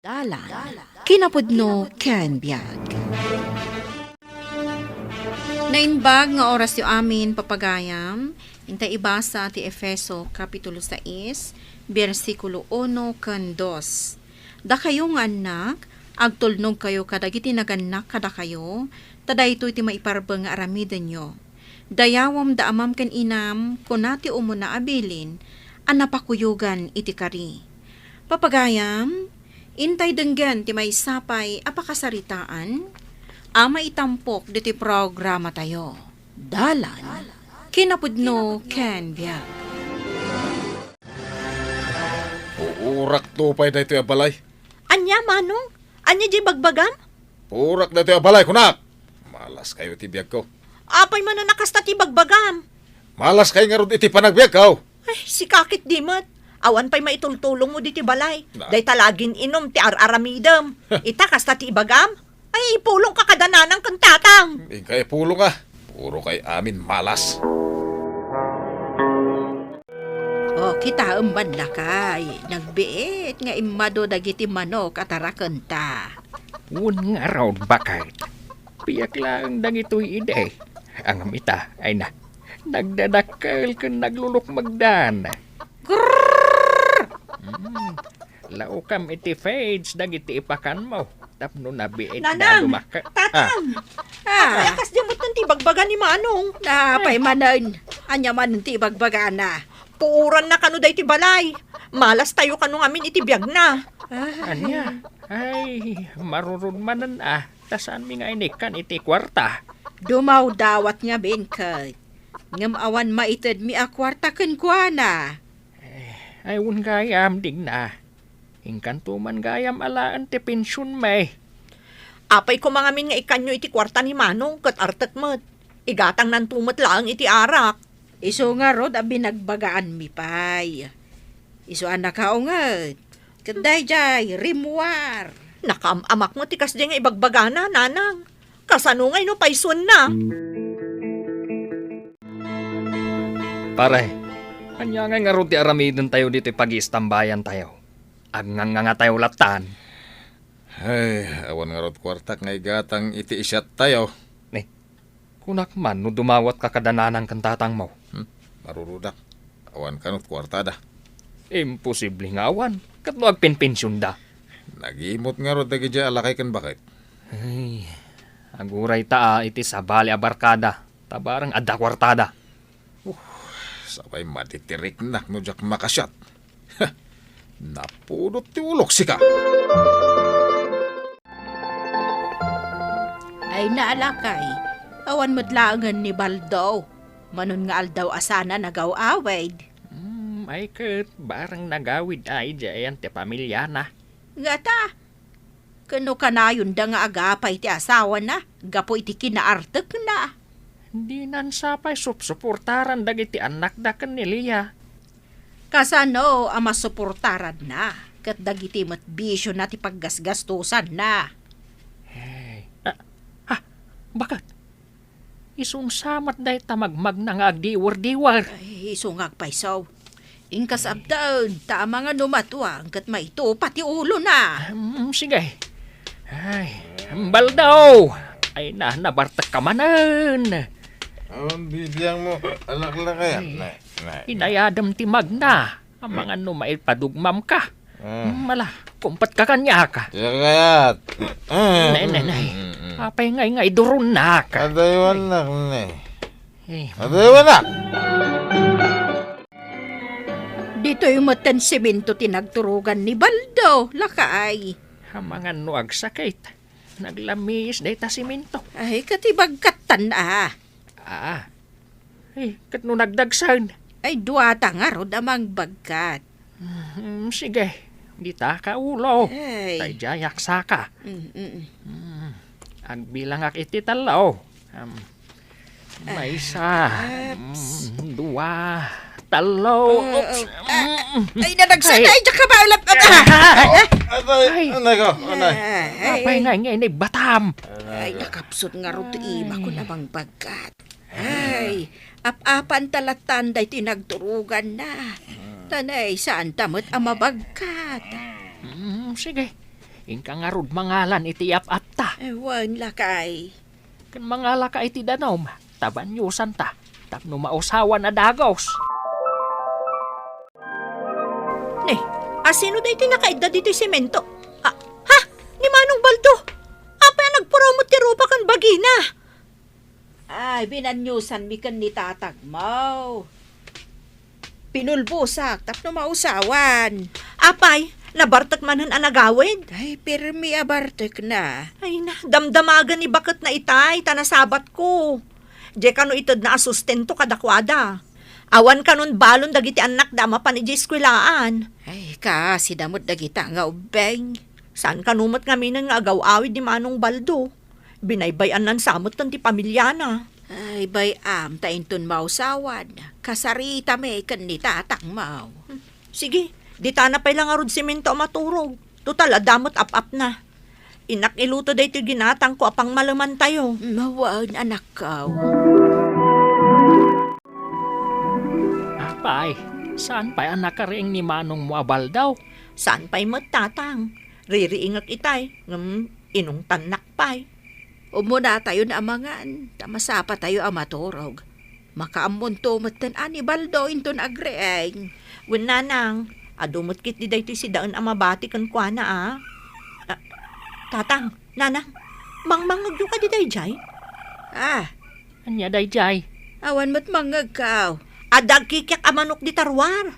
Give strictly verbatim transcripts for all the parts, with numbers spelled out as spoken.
Dalan, kinapudno ken biag. Naimbag nga orasyo amin, papagayam, intay ibasa ti Efeso, Kapitulo sais, bersikulo uno ken dos. Dakayo nga annak, agtulnogkayo kadagiti nagannak kadakayo, ta daytoy ti maiparbeng nga aramidenyo. Dayawem da amam ken inam, kuna ti umuna a bilin a napakuyogan iti kari. Papagayam, intay denggen ti maysa pay a pakasaritaan a maitampok ditoy programatayo. Dalan, kinapudno ken biag. Puurakto pay daytoy a balay. Ania, Manong? Ania diay bagbagam? Puurak daytoy a balay, kunak! Malaskayo iti biagko. Apay manen a kasta ti bagbagam? Malaskayo ngarud iti panagbiagko. Ay, sika ket di met. Awan pay maitultulongmo ditoy balay. Na- Dayta la agin-inum ti ar-aramidem. Ita, kasta ti ibagam? Ay, ipulongka kada nanang ken tatang. Inka ipulong, a. Puro kay amin malas. O, kitaem man, lakay, nagbiit nga immadu dagiti manok a tarakenta. Wen ngarud, baket. Biag laeng dagitoy idi. Ngem ita, ay na, nagdadakkel ken naglulukmegdan. Grrrr! Mm. Laukam iti feeds dagiti ipakanmo tapno nabiit da Nanang! Dumakkel. Tatang! Ah. Apay a kasdiay met ti ibagbaga ni Manong? Apay manen? Ania manen ti ibagbagana? Puoranna kano daytoy balay. Malastayo kano ngamin iti biagna. Ah. Ania? Ay, marurod manen a, ta saanmi nga inikkan iti kuarta. Dumawdawat ngamin ket. Ngem awan maitedmi a kuarta kenkuana. Eh, ay, wen gayam, Digna. Inkanto man gayam alaen ti pensionmi. Apay koma ngamin nga ikkanyo iti kuarta ni Manong ket artek met. Igatangnanto met laeng iti arak. Isu ngarud a binagbagaanmi pay. Isu a nakaunget. Ket daydiay, rimmuar. Nakaam-amak met ti kasdiay nga ibagbagana, Nanang. Kasano ngay no paysuenna? Pare, ania ngay ngarud ti aramidentayo ditoy pagiistambayantayo? Agngangngangatayo lattan. Ay, awan ngarud kuartak nga igatang iti isiattayo. Ni, kunak man no dumawatka kada nanang ken tatangmo. Hmm, marurudak. Awan kanot kuartada. Imposible nga awan. Ket no agpenpensionda? Nagimot ngarud dagidiay a lakay ken baket. Ay, agurayta a iti sabali a barkada, ta bareng adda kuartada. Uh, sapay madi ti riknak no diak makasiat. Napudot ti ulok, sika. Ay, naalakay, awan met laengen ni Baldo. Manon nga aldaw a sana nagaw-awid. Hmm, ay ket, bareng nagawid ay diayan ti pamiliana. Ngata, ken no kanayonda nga agapay ti asawana gapu iti kinaartekna? Dinan sapay supsuportaran dagiti annakda ken ni Lia. Kasano a masuportaranna ket dagiti met bisiona ti paggasgastosanna? Hey. Ah, ah, baket? Isungsa met dayta magmagna nga agdiwer-diwer. Ay, isu nga agpayso. Inkas abdaen, ta amangan no matuang ket maitupa ti ulona. Hmm, sige. Ay, Baldo! Ay na, nabartekka manen. Awan bibiangmo, alaklakayat. Ay, nay, nay, nay. Inayadem ti magna. Amangan no maipadugmamka. Ah. Hmm, ala, kumpatka kaniak. Siak kayat. Ah. Nay, nay, nay. Mm, mm, mm. Apay ngay nga iduronnak? Adaywannak, nay. Eh. Adaywannak! Ditoy metten semento ti nagturogan ni Baldo, lakay. Amangan no agsakit. Naglamiis dayta semento. Ay, ket ibagkattan a. Ah. Eh, ket no nagdagsen? Ay, duata ngarud a mangbagkat. Hmm, sige. Dita ka ulo. Ay. Tay diayak saka. Mm, mm. Hmm. Agbilangak iti tallo. Um, maysa. Ah, ups. Hmm, dua. Tallo. Ah, oops. Ah, ay, nadagsa na, ay, diak ka ba? Alap, ah, ah. Atay, ay. Anay ko, anay. Ay. Apay nga, nga, inay batam. Ay, nakapsut ngarud ti ima ko na mangbagkat. Ay, ap-apanta lattan daytoy nagturoganna. Tanay, saanta met a mabagkat. Mm, sige. Inka ngarud mangalan iti ap-apta. Eh, wen, lakay. Ken mangalaka iti danum, ta baniosanta, tapno mausawan a dagos. Ne, asino daytoy nakaidda ditoy semento? Ah, ha? Ni Manong Baldo? Apay a nagpuraw met ti rupa ken bagina? Ay, binaniosanmi ken ni tatangmo. Pinulbosak tapno mausawan. Apay, nabartek manen a nagawid? Ay, pirmi a bartekna. Ay na, damdamagen ni baketna itay, ta nasabatko. Diay kano itedna a sustento kadakuada. Awan kanon balon dagiti annakda a mapan idiay eskuelaan. Ay, kaasida met dagita nga ubbing. Saan kano met ngaminen nga agaw-awid ni Manong Baldo? Binaybay-annan sa metten ti pamiliana. Ay, bay-am ta inton mausawan, kasaritami ken ni tatangmo. Sige, ditana pay la ngarud semento a maturog. Total, adda met ap-apna. Innak iluto daytoy ginatangko a pangmalemantayo. Mawan, anakko. Apay, saan pay a nakariing ni manongmo a Baldo? Saan pay met, tatang. Ririingek itay, ngem inungtannak pay. Umunatayon a mangan, ta masapatayo a maturog. Makaammonto metten a ni Baldo inton agriing. Wen, nanang, adu met ketdi daytoy sidaen a mabati kenkuana, a. Ah, tatang, nanang, mangmangngegyo kadi daydiay? Ah. Ania daydiay? Awan met mangngegko. Adda agkikiak a manok dita ruar.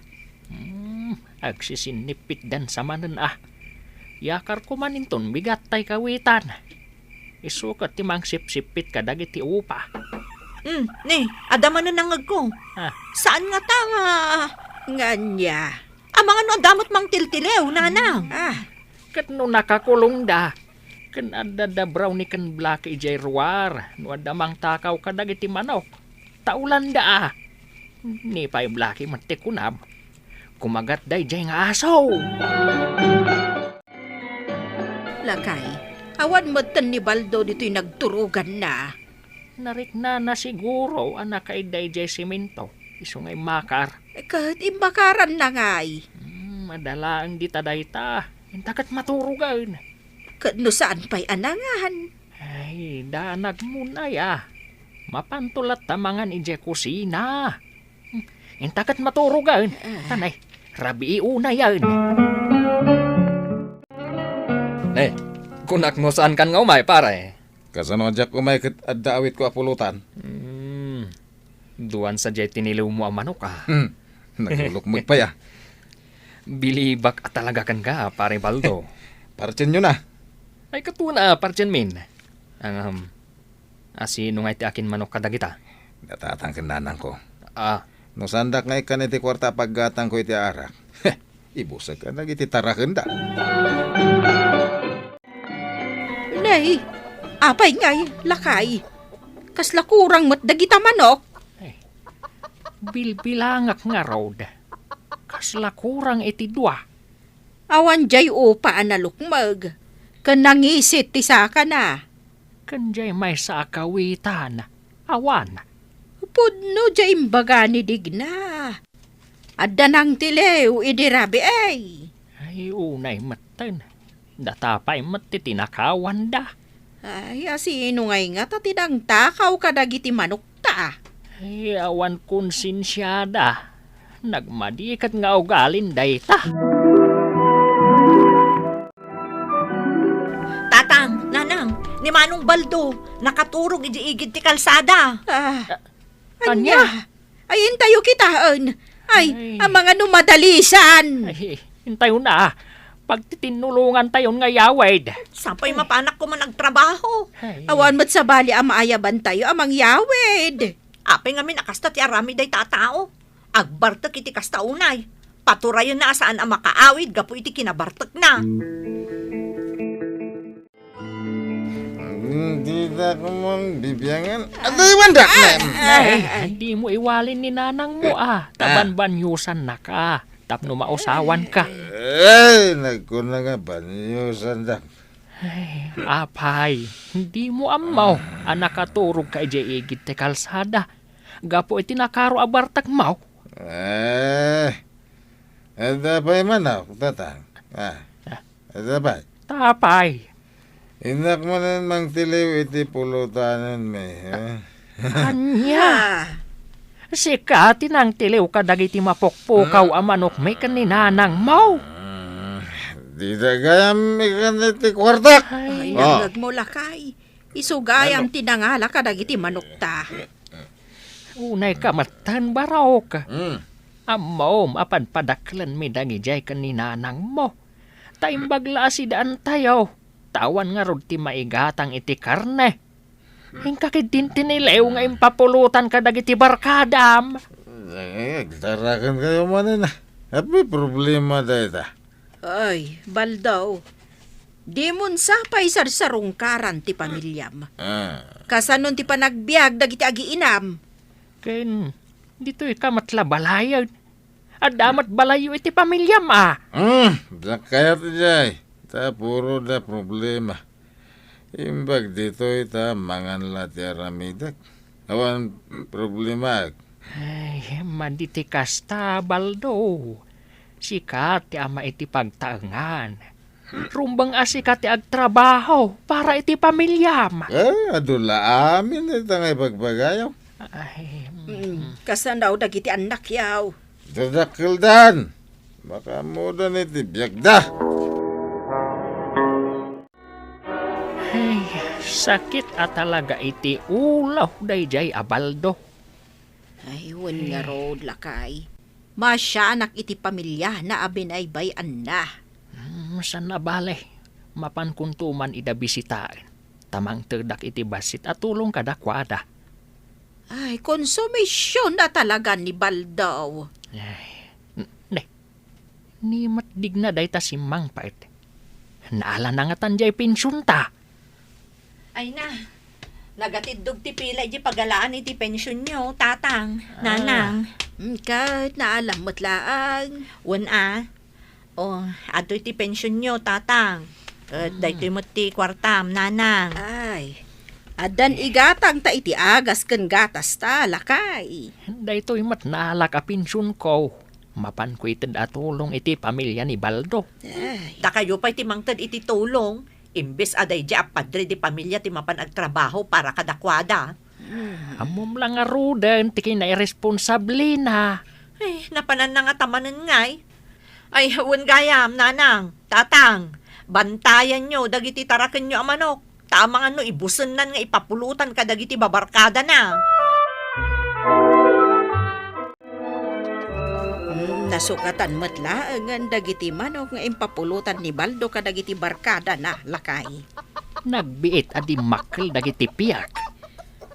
Hmm, agsisinnipitdan sa manen a. Yakarko man inton bigat tay kawitan. Isu ket ti mangsipsippit kadagiti upa. Hmm, ni, adda manen nangngegko. Ah. Saan ngata nga, nga ania? Amangan no adda met mangtiltiliw, nanang. Ah. Ket no nakakulongda, ken adda da Brownie ken Blackie idiay ruar, no adda mangtakaw kadagiti manok, taulanda a. Ni pay Blackie met ti kunam, kumagat daydiay nga aso. Lakay, awan metten ni Baldo ditoy nagturoganna. Nariknana siguro a nakaidda idiay semento, isu nga immakar. Ket immakaranna ngay? Hmm, adda laeng dita dayta. Inta ket maturogen. Ket no saan pay a nangan? Ay, da nagmunay a. Mapanto latta mangan idiay kusina. Hmm, inta ket maturogen. Ah. Tanay, rabii unayen. Ne, kunak no saankan nga umay, pare. Kasano a diak umay ket adda awitko a pulutan? Hmm. Duan sadiay tiniliwmo a manok, a. Hmm. Nagulok met pay, a. Bilibak a talaga kenka, Pare Baldo. Partienyo na. Ay, katuana, a, partienmin. Ang, um, asino nga iti akin manok kadagita? Datatang ken nanangko. Ah. No saandak nga ikkan iti kuarta a paggatangko iti arak, ibusek dagiti tarakenda. Nay, apay ngay, lakay? Kasla kurang met dagita manok? Ay, bilbilangak ngarud. Kasla kurang iti dua. Awan diay upa a nalukmeg, ken nangisit ti sakana. Ken diay maysa a kawitan, awan. Pudno diay imbaga ni Digna. Adda nangtiliw idi rabii. Ay, unay metten. Data pay met ti tinakawanda. Ay, asino ngay ngata ti nangtakaw kadagiti manokta? Ay, awan konsensiada. Nagmadi ket nga ugalin dayta. Tatang, nanang, ni Manong Baldo, nakaturog iti igid ti kalsada. Ah, ania? Ania? Ay, intayo kitaen. Ay, ay, amangan no madalisan. Ay, intayo na. Pagtitinnulongantayon nga yawid. Sapay mapanak koma nagtrabaho. Ay. Awan met sabali a maayabantayo a mangyawid. Apay ngamin a kasta ti aramid dayta a tao? Agbartek iti kasta unay. Paturayenna a saan a makaawid gapu iti kinabartekna. Dita ko man bibiangan. Adaywan da. Ay, dimo iwalin ni nanangmo, a. Ta banbaniosannaka tapno mausawanka. Ay, nagkuna nga baniosandak. Ay, apay, dimo ammo a nakaturogka idiay igid ti kalsada gapu iti nakaro a bartekmo? Eh, adda pay manok, tatang. Ah. Ah. Adda pay. Ta apay? Innak manen mangtiliw iti pulotanenmi, eh? Ania? Ah. Sika ti nangtiliw kadagiti mapukpukaw a manokmi ken ni nanangmo? Mm, dida gayam ikan iti kuartak. Ay. Ay, ah, nangngegmo, lakay. Isu gayam ti nangala kadagiti manokta. Unayka metten, Barok. Mm. Ammom a padpadakkelenmi dagidiay ken ni nanangmo. Ta imbag la a sidaantayo, ta awan ngarud ti maigatang iti karne. Inka ketdin ti niliw nga impapulotan kadagiti barkadam. Eh, agtarakenkayo manen, a. Apay problema dayta? Ay, Baldo, dimon sa pay sarsarungkaran ti pamiliam. Ah. Kasanon ti panagbiag dagiti agiinam? Ken ditoyka met la balayen. Adda met balayyo iti pamiliam, a. Hmm, diak kayat idiay. Ta puro da problema. Imbag ditoy ta mangan la ti aramidek. Awan problemaek. Ay, madi ti kasta, Baldo. Sika ti ama iti pagtaengan. Rumbeng a sika ti agtrabaho para iti pamiliam. Eh, adu la amin ita nga ibagbagayo. Ay, mm. Mm, kasano dagiti annakyo? Dadakkeldan. Makaammodan iti biagda. Ay, sakit a talaga iti ulo daydiay a Baldo. Ay, wen ngarud, lakay. Masianak iti pamiliana a binaybay-anna. Hmm, saan a bale, mapankonto man ida bisitaen, ta mangtedak iti bassit a tulong kadakuada. Ay, konsumision a talaga ni Baldo. Ay, n-, ne, ni met digna dayta simmangpet. Naala na ngatan diay pensionta. Ay na, nagatiddog ti pila iti pagalaan iti pensionyo, tatang, ah, nanang. Mm, ket naalam met laeng. Wen a. O, adtoy ti pensionyo, tatang. Ket, mm, daytoy met ti kuartam, nanang. Ay, addan igatangta iti agas ken gatasta, lakay. Daytoy met naalak a pensionko. Mapanko ited a tulong iti pamilia ni Baldo. Ay. Dakayo pay ti mangted iti tulong, imbes a daydi a padre di pamilia ti mapan agtrabaho para kadakuada. Hmm. Ammom la ngaruden ti kinairesponsablena. Ay, napananna ngata manen ngay. Ay, wen gayam, nanang, tatang, bantayanyo dagiti tarakenyo a manok. Ta amangan no ibusennan nga ipapulotan kadagiti babarkadana. Mm, nasukatan met laengen dagiti manok nga impapulotan ni Baldo kadagiti barkadana, lakay. Nagbiit a dimmakkel dagiti piak.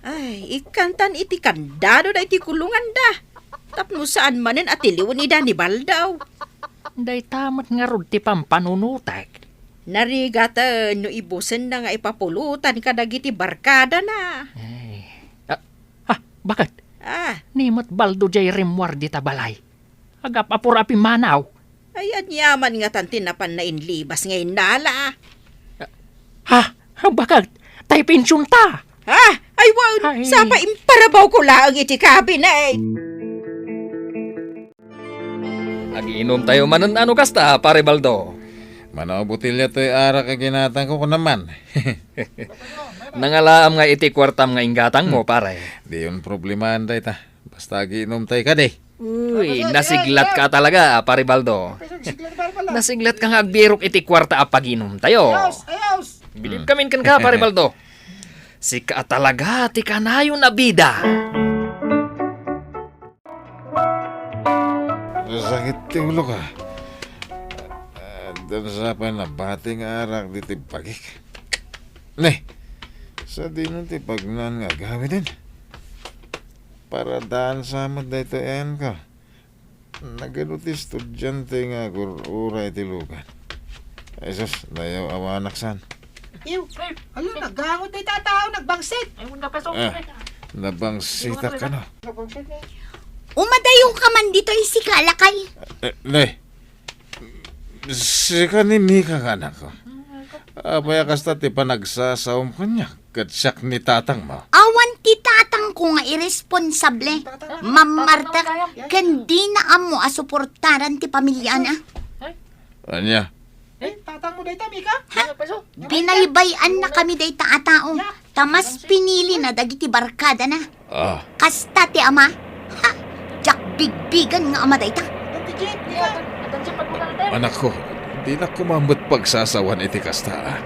Ay, ikkantan iti kandado daytoy kulonganda. Tapno saan manen a tiliwen ida ni Baldo. Dayta met ngarud ti pampanunotek. Narigaten no ibusenna nga ipapulotan kadagiti barkadana. Ay. Ah, ah, baket? Ah. Ni met Baldo diay rimmuar dita balay. Agap-apor a pimmanaw. Ay, aniaman ngatan ti napan nainlibas nga innala. Ha? Baket? Tay pensionta? Ha? Ay, wen, ay, sapa imparabawko laeng iti kabinet. Agiinomtayo manen a no kasta, Pare Baldo. Mano a botelya toy arak a ginatangko, kunam man. Nangalaam nga iti kuartam nga inggatangmo, pare. Diyon problemaan dayta. Basta agiinomtay kadi. Uy, nasiglatka talaga, Pare Baldo. Nasiglatka nga agbirok iti kuarta a pagiinomtayo. Ayos, ayos. Bilib kamin kenka, Pare Baldo. Sika a talaga ti kanayon a bida. Sakit ti ulok, a. Addan sa pay nabati nga arak ditoy bagik. Ne, sadino ti pagnan nga agawiden? Paradaan sa met daytoy, ayanko. Nagadu ti estudiante nga agur-ura iti lugan. Ay sus, dayaw awanak san. Iyo, ala, naggangot ti tatao, nagbangsit. Ah, nabangsitak kano. Umadayoka man ditoy, sika, lakay. Eh, ne. Sika ni Mika nga anakko. Apay a kasta ti panagsasaom kaniak ket siak ni tatangmo? Awan ti tatangko nga iresponsable, mammartek, ken dina ammo a suportaran ti pamiliana. Ania? Eh, tatang mo dayta, Mika? Ha? Ano, peso? Binaybay-annakami dayta a tao. Ta mas pinilina dagiti barkadana. Ah. Kasta ti ama? Ha? Diak bigbigan nga ama dayta. Adan ti Jeep, Mika. Adan ti Jeep, pagbugal tayo. Anakko, dinak koma met pagsasawan iti kasta, ah.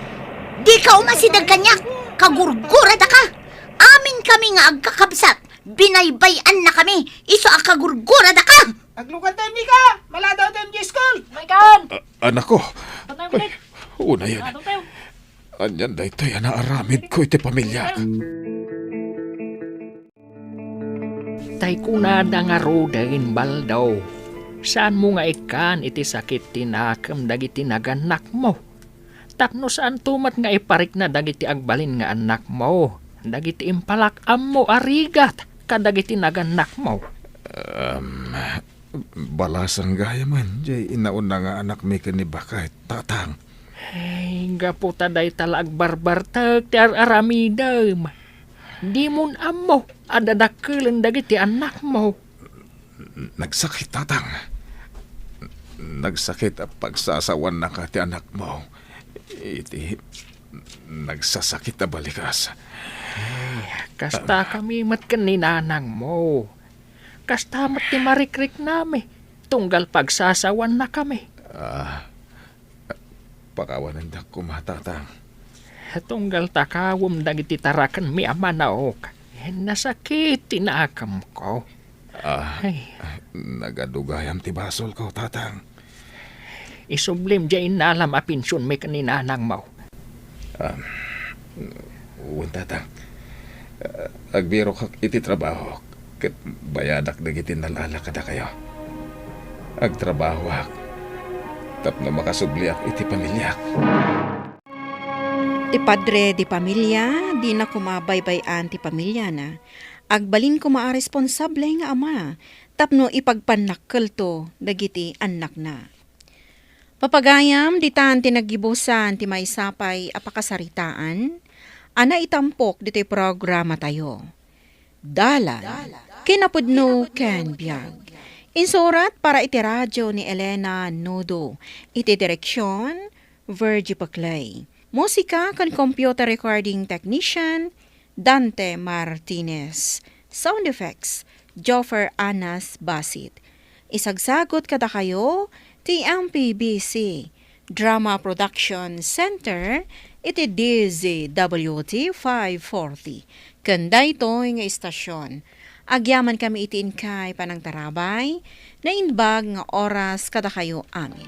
Dika umasideg kaniak, kagurguradaka. Aminkami nga agkakabsat, binaybay-annakami, isu a kagurguradaka. Aglugan tayo, Mika. Maladaw tayo, Miss Cole. Maikan! Ah, anakko. Patay mo, Ay, Mike. Unayen. Ano tayo? Anian daytoy a naaramidko iti pamiliak? Tay kunada ngaruden, Baldo, saanmo nga ikkan iti sakit ti nakem dagiti nagannakmo? Tapno saanto met nga iparikna dagiti agbalin nga annakmo, dagiti impalak-ammo a rigat kadagiti nagannakmo? Em, balasang gayamen, jay inauna nga anakmi ken ni Bakay, Tatang. Ay, gapu ta dayta la agbarbartek ti ar-aramidem. Dimon ammo a dadakkelen dagiti annakmo. Nagsakit, Tatang. Nagsakit a pagsasawannaka ti anakmo. Iti nagsasakit a balikas. Ay, kasta kami met ken ni nanangmo. Kasta met ti marikriknami, tunggal pagsasawannakami. Ah, pakawanendak koma, Tatang. Tunggal ta kawem dagiti tarakenmi a manaok, nasakit ti nakemko. Ah, Ay. Nagadu gayam ti basolko, Tatang. Isublim diay innalam a pensionmi ken ni nanangmo. Ah, wen, Tatang. Ah, agbirokak iti trabahok ket bayadak dagiti nalala kadakayo. Agtrabahoak tapno makasubliak iti pamiliak. Ti padre de pamilia, dina koma baybay-an ti pamiliana. Agbalin koma a responsable nga ama tapno ipagpannakkelto dagiti annakna. Papagayam, ditan ti naggibusan ti maysa pay a pakasaritaan a naitampok ditoy programatayo. Dalan, kinapudno ken biag. Insurat para iti radio ni Elena Nudo. Iti direksion, Virgie Paclay. Musika ken computer recording technician, Dante Martinez. Sound effects, Joffer Anas Basit. Isagsagut kadakayo ti M P B C Drama Production Center iti D Z W T five forty. Ken daytoy nga istasyon, agyamankami iti inkay panangtarabay, naimbag nga oras kadakayo amin.